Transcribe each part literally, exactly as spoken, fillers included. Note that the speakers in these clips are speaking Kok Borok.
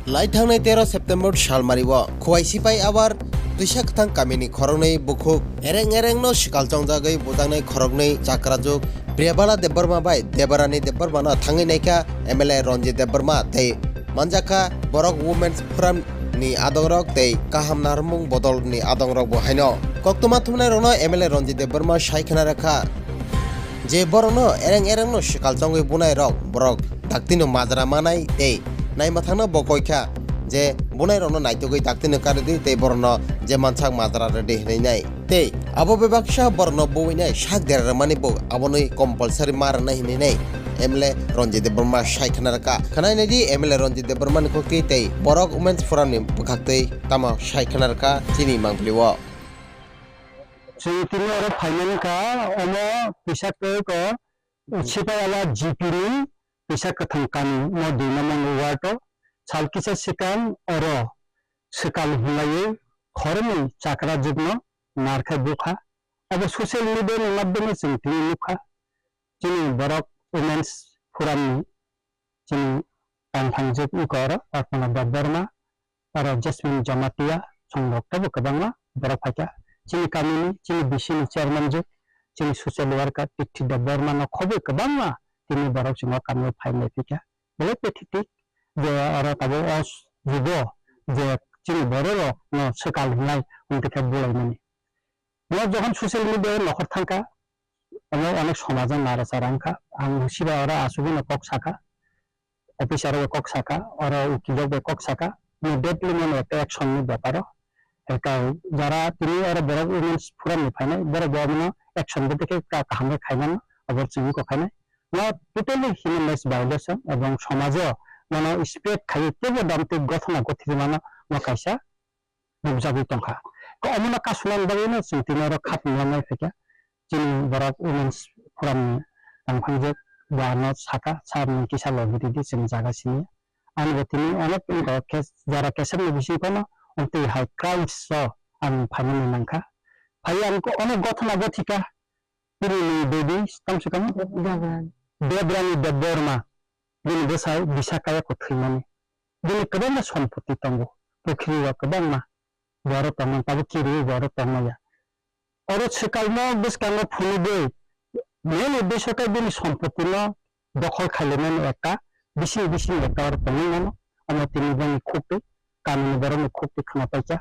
Lai thangnai tero September salmario Khowai Sipai Abar Twisa Kwthang kamini khoroknwi bukhuk ereng erengno swkal chongjagwi bujaknai khoroknwi chakrajuk Priyabala Debbarma bai Debarani Debbarmano thangwi naikha M L A Ranjit Debbarma tei manjakha borok Women's Forum ni adongrok tei kaham narwkmung bodol ni adongrok bo haino. Koktwma thumnai rokno M L A Ranjit Debbarma sai khna rwkha je borokno ereng erengno swkal chongwi bunai rok borok daktino majra manai tei naima thangno bo koikha je bunai rokno naitugwi daktino karidi tei borokno je mansak majra rwdi hinwi nai. Tei abo bebaksa borokno buinai sak dera rwmani bo aboni compulsory ma rwnai hinwi nai M L A Ranjit Debbarma sai khna rwkha. Khwnai naidi M L A Ranjit Debbarmani kokti tei borok Women's Forum ni bwkhaktwi tamo sai khna rwkha chini mangpili o. Chwng tini oro phaimani kha omo Twisa Kwthang Sipai Abar G P ni Twisa Kwthang kami no dui number ward o sal kisa swkang oro swkal hinlaiwi khoroknwi chakrajwkno narkhe bukha. Abo social media ni madhyome chwng tini nukha. Chini borok Women's Forum ni chini tangthangjwk wngkha oro Arpana Debbarma, oro Jasmine Jamatia, chwng rok teibo kwbangma borok phaikha. Chini kamini, chini B C ni chairman je, chini social worker Tithi Debbarma no khobwi kwbangma tini borok chwng o kamio phai nai phikha. Belai pathetic je oro tabuk o jugo je chini borok rok no swkal hinlai hwnti khe bulaimani. Bo jokhon social media o nokhor thangkha, omo onek somajo nara chara wngkha. Ang sibai oro asugwi no kok sakha, officer bai kok sakha, oro ukil rok bai kok sakha, immediately mano ekta action ni beparo. Eka jara tini oro borok Women's Forum ni phainai, borok bo abono action bo dekhe ka-, kaham khe khainai, abo chwngwi kok khainai. No totally human rights violation ebong somajo mano respect khaiwi teibo damtwi gothona gothirwi mano, no kaisa nukjagwi tongkha. Ko omono kasunani bagwino chwng tini oro khatungma nai phaikha. Chini borok Women's Forum ni tongphangjak bo ano sakha, "Sir, nwng kisa logi ridi, chwng jaga siniya." Ani bo tini onek wngkha khe jara kesakni bisingo no, amtwi hai crimes o ang phainani nangkha. Phai ang ko onek gothona gothika, bini ni baby, kamse kam Debrani. Debrani Debbarma, bini bwsai Bisakaya ko thwimani. Bini kwbangma sompoti tongo, pukhiri rok kwbangma, borok tongmani tabuk kiriwi borok tongmaya. Oro swkalno bwskango phunugwi, main uddesho khe bini sompotino dokhol khailaimani ekta, bising bising ekta oro tongwi mano, omo tini boni khukti, kamini borokni khukti khna paikha.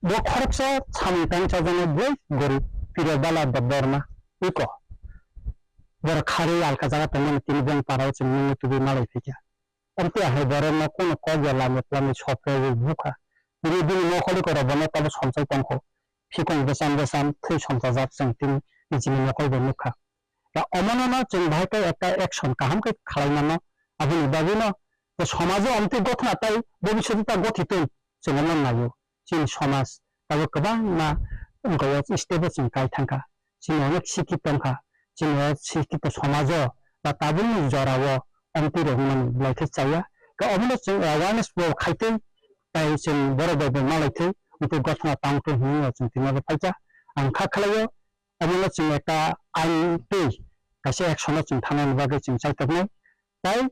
Bo khoroksa samung tang chajaknai boi gorib, Pirobala Debbarma, iko. Borok kharwi alka jaga tongmani tini bong parao chwng nungwi tubui malai phaikha. Amtwi hai borokno kono kok ya lamya twlamwi sophraiwi bukha. Tini bini nokhorni korok bono tabo somsai tongkho. Phikung bwcham bwcham thwi somsajak chwng tini nijini nokhorbo nukha. Da omono no chwng bahai khe ekta action kaham khe khlai mano. Aboni bagwi no je somajo amtwi gothona tai bobiswt ta gothitwng chwng omo naio. Chini somaj tabuk kwbangma wngkha o step o chwng kai thangkha. Chini onek sikhi tongkha. Chini o sikhi to somajo ba tabukni jorao amtwi rok wngmani belai khe chaya. Khe omono chwng awareness bo khaitwi tai chwng borok bai bo malaitwi amtwi gothona tangtwi hinwi chwng tini bo phaikha. Ang kha khlaio omono chwng ekta ain twi kaisa action o chwng thanani bagwi chwng chaitoknai. Tai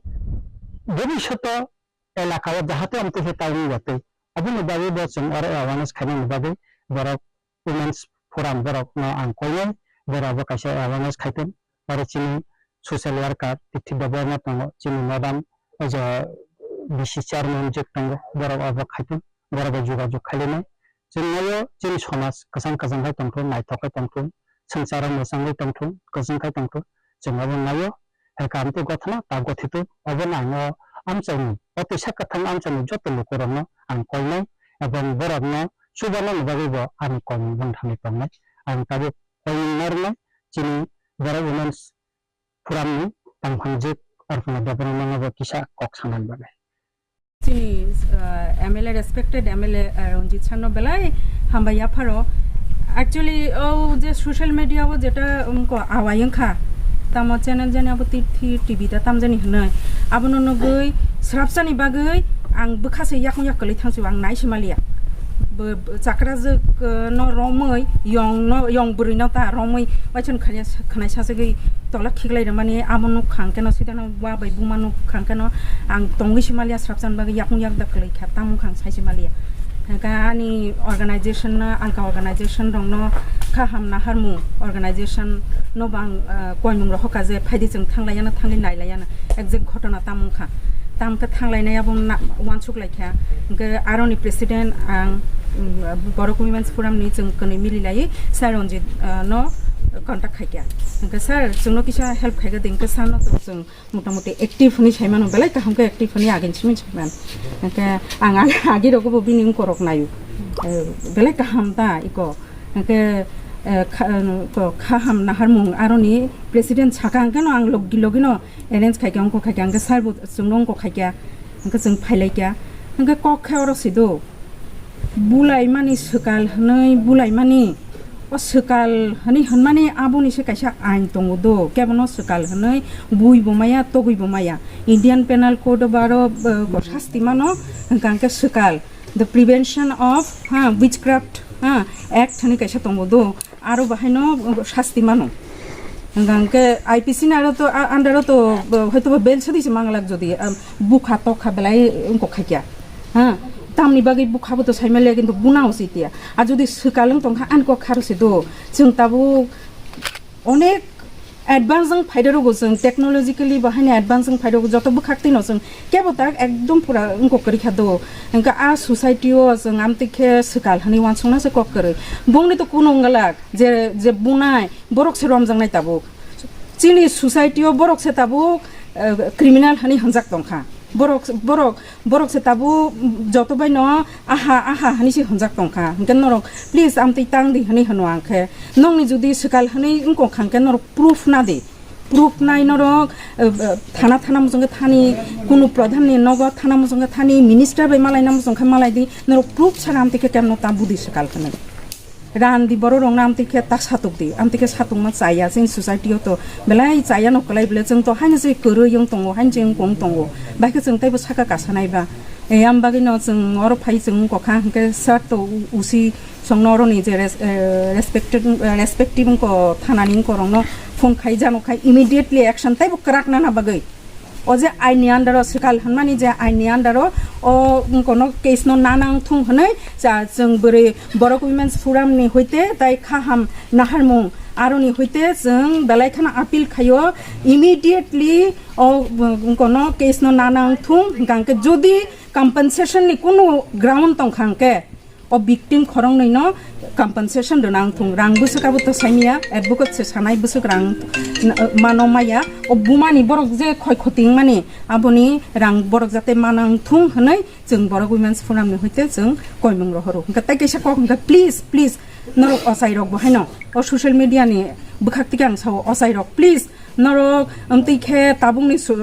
bobiswto elaka o jahate amtwi khe tai wngya twi. Aboni bagwi bo chwng oro awareness khainani bagwi borok Women's Forum borok no ang koinai, borok bo kaisa awareness khaitong. Oro chini social worker Tithi Debbarma tongo, chini madam o je B C chairman je tongo, borok abo khaitong, borok bo jogajog khailainai. Chwng naio chini somaj kwchang kwchang khai tongthung, naithok khai tongthung, swngcharo mwchangwi tongthung, kwchwng khai tongthung. Chwng abo naio, hai khe amtwi gothana ta gothitwk. Obono ang o amchaini, o twisa kwthang amchaini joto lukurokno ang koinai, ebong borokno chubanani bagwi bo ani kok bwthangwi tongnai. Ang tabuk koinai narwknai chini borok Women's Forum ni tangphangjwk Arpana Debbarma no bo kisa kok sanani bagwi. Chini, ah, M L A, respected M L A, ah, Ranjit sir no belai hambai yapharo. Actually, o je social media o jeta, um, ko awai wngkha, tamo channel jani abo Tithi T V ta tamjani hwnwi, abono nugwi srapsani bagwi ang bwkha se yakung yak kwlwi thangsi ang nai se maliya. Bo, bo chakrajwk, ah, no romwi, yong no, yong bwrwi no ta romwi, waithon khanya, khwnai sasagwi Tola khiklai rwmani abo nuk khang keno, sitano wa bai buma nuk khang keno, ang tongwi si maliya, srapsan bagwi yakung yakda kwlai kha, tamo khang sai si maliya. Hwnkhe ani organization no, alka organization rokno, kha ham naharmung organization no bang, ah, koimung rok hoka je phaidi chwng thanglaiyana, thangwi nailaiyana, exact ghotona tamo kha. Tamo khe thanglainai abo na-, uansuk lai kha. Hwnkhe aroni president ang, um, Borok Women's Forum ni chwng kwnwi mili laiwi Sir Ranjit, ah, no contact khai kha. Hwnkhe sir chwngno kisa help khai kha de, hwnkhe sir no to chwng motamoti active hwnwi sai mano, belai kaham khe active hwnwi agin simi sai man. Hwnkhe ang ag-, agi rogo bo bini wngko rok naio. Eh, belai kaham ta iko. Hwnkhe, eh, kha-, ko kha ham naharmung aroni president saka hwnkhe no ang logi logi no arrange khai kha, wngko khai kha, hwnkhe sir bo chwngno wngko khai kha, hwnkhe chwng phai lai kha. Hwnkhe kok khe oro si do. Bulaimani swkal hwnwi bulaimani, o swkal hwnwi hwnmani aboni se kaisa ain tongo do, kebono swkal hwnwi bui bo maya, togwi bo maya. Indian Penal Code o baro, eh, sasti mano, hwnkha hwnkhe swkal, the Prevention of, ha, Witchcraft, ha, Act hwnwi kaisa tongo do. Aro bahaino sasti mano. Hwnkha hwnkhe I P C ni aro to, a-, under o to, bo, hoito bo bail sadi se manglak jodi, um, bukha tokha belai wngkok khaikya. Ha? Tamni bagwi bukha bo to saimaliya, kintu buna usit ya. A jodi swkal wng tongkha, ani kok kharo se do. Chwng tabuk onek advance wng phaidarogo, chwng technologically bahaino advance wng phaidarogo, joto bwkhak tino chwng kebo tak ekdom pura wngkok kwrwi kha do. Hwnkhe a society o chwng amtwi khe swkal hwnwi uansukna se kok kwrwi. Bongni to kunu wngwlak je, je bunai borok se romjaknai tabuk. Chini society o borok se tabuk, eh, criminal hwnwi hwnjak tongkha. Borok, borok, borok se tabuk joto baino aha, aha hwnwi se hwnjak tongkha. Hwnkhe norok please amtwi tang di hwnwi hwno ang khe. Nokni jodi swkal hwnwi wngkok kha hwnkhe norok proof na di. Proof nai norok, eh, eh, thana, thana muchung khe thani, kunu pradhan ni nogo thana muchung khe thani, minister bai malai na muchung khe malai di, norok proof saka amtwi khe kemno ta budi swkal hwnwi. Ran di borok rok no amtwi khe ta satuk di, amtwi khe satukma chaya, chini society o to belai chaya no kwlai bole, chwng to haino se kwrwi wng tongo, haino se wng kong tongo, bai khe chwng teibo saka kasa nai ba. Eh, am bagwi no chwng oro phai chwng wng kok kha, hwnkhe sir to u-, usi Chwngno oroni je res-, eh, respected, eh, respective wngko thanani wngkorokno phone khai jano khai immediately action teibo kwrak nana bagwi. O je aini under o swkal hwnmani je aini under o, o wngkono case no nana wngthung hwnwi cha chwng bwrwi Borok Women's Forum ni hoite tai khaham naharmung aroni hoite chwng belai kheno appeal khaio immediately o wngkono case no nana wngthung hwnkha hwnkhe jodi compensation ni kunu ground tongkha hwnkhe o victim khoroknwi no compensation rwna wngthung. Rang bwswk abo to saimya, advocate se sanai bwswk rang n-, mano maya. O bumani borok je khoi khoti wngmani aboni rang borok jate mana wngthung hwnwi chwng Borok Women's Forum ni hoite chwng koimung rohoro. Hwnkhe tei kaisa kok hwnkhe please, please norok ochai rok bo haino o social media ni bwkhak tike ang sao ochai rok please Norok, amtwi khe tabukni su-,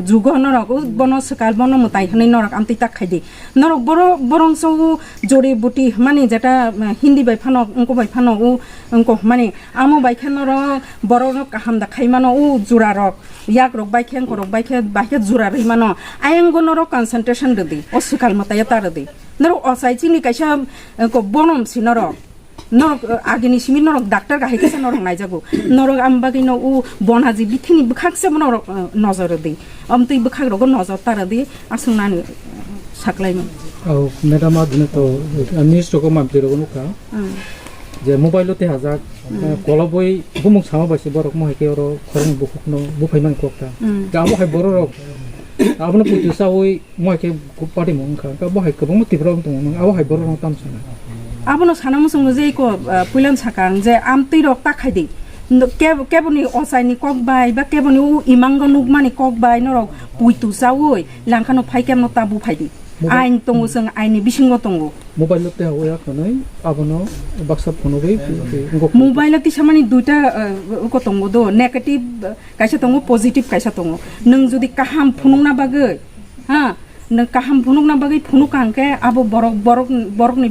jugo norok, o bono swkal, bono mwtai hwnwi norok amtwi tak khai di. Norok boro-, borok se o jori buti hwnmani jeta, uh, Hindi bai phano, wngko bai phano, o wngko hwnmani. Amo bai khe norok borokno kaham da khai mano, o jura rok, yak rok bai khe, wngko rok bai khe, bai khe jura rwi mano. Ayang go norok concentration rwdi, o swkal mwtai ta rwdi. Norok ochai chini kaisa, uh, ko bonom si norok. Norok, uh, agini simi norok doctor kahai kisa norok naijago. Norok am bagwi no u bonaji bithini bwkhak se norok, uh, nojor rwdi. Amtwi bwkhak rogo nojor ta rwdi, aswk nani, uh, saklaimung. Oh, madam, agini to, uh, news rogo mamtwi rogo nukha. Hmm. Je mobile o tei hajak, Hmm. uh, koloboi bumung sama bai se borok mohai khe oro khorang bukhuk no buphai man kok ta. Hmm. Abo hai borok rok, abono puitu sawi Mo hai khe party mo wngkha, wngkha bo hai kwbangma Tripura rok tongo, nwng abo hai borok rok tamo sana. Abono sana muchungo je iko, ah, puilan saka ang je amtwi rok ta khai di. Ndo-, ke-, keboni ochai ni kok bai, ba keboni u imang rok nukmani kok bai norok puitu chaui langkha no phai kemno ta buphai di. Mobile Ain tongo, chwng ain ni bisingo tongo. Mobile o tei hawya khanai abono baksa phone bai wngkok. Mobile o tisa mani duita, ah, uko tongo do, negative, ah, kaisa tongo, positive kaisa tongo. Nwng jodi kaham phunukna bagwi, ha, Nwng kaham phunukna bagwi phunuk kha hwnkhe abo borok, borok, borokni bagwi